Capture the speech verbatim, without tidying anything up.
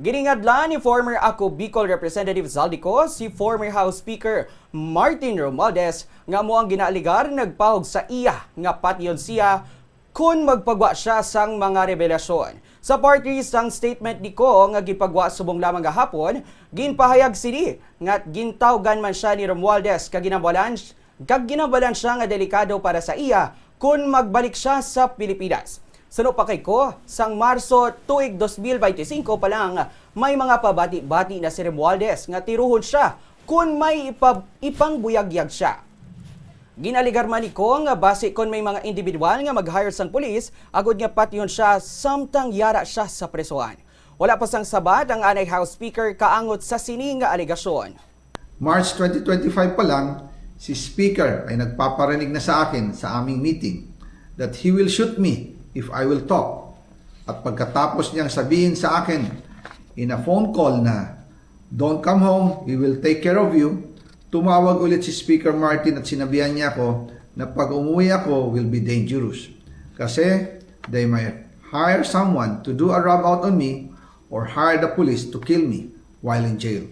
Giningadlan ni former Ako Bicol Representative Zaldy Co si former House Speaker Martin Romualdez nga amo ang ginaaligar nagpahog sa iya nga patyon siya kon magpagwa siya sang mga revelasyon. Sa part three sang statement ni Co nga gipagwa subong lamang gahapon, ginpahayag sini nga gintawgan man siya ni Romualdez kag ginambalan kag ginambalan siya nga delikado para sa iya kon magbalik siya sa Pilipinas. Suno pa kay Co, sang Marso tuig dos mil benti singko pa lang, may mga pabati-bati na si Romualdez nga tiruhon siya kon may ipa- ipangbuyagyag siya. Ginaligar man ni Co nga basi kon may mga individual nga mag-hire sang pulis agud nga patyon siya samtang yara siya sa presohan. Wala pa sang sabat ang anay House Speaker kaangot sa sini nga alegasyon. March twenty twenty-five pa lang, si Speaker ay nagpaparinig na sa akin sa aming meeting that he will shoot me if I will talk. At pagkatapos niyang sabihin sa akin in a phone call na, "Don't come home, we will take care of you," tumawag ulit si Speaker Martin at sinabihan niya ako na pag umuwi ako will be dangerous. Kasi they might hire someone to do a rob out on me or hire the police to kill me while in jail.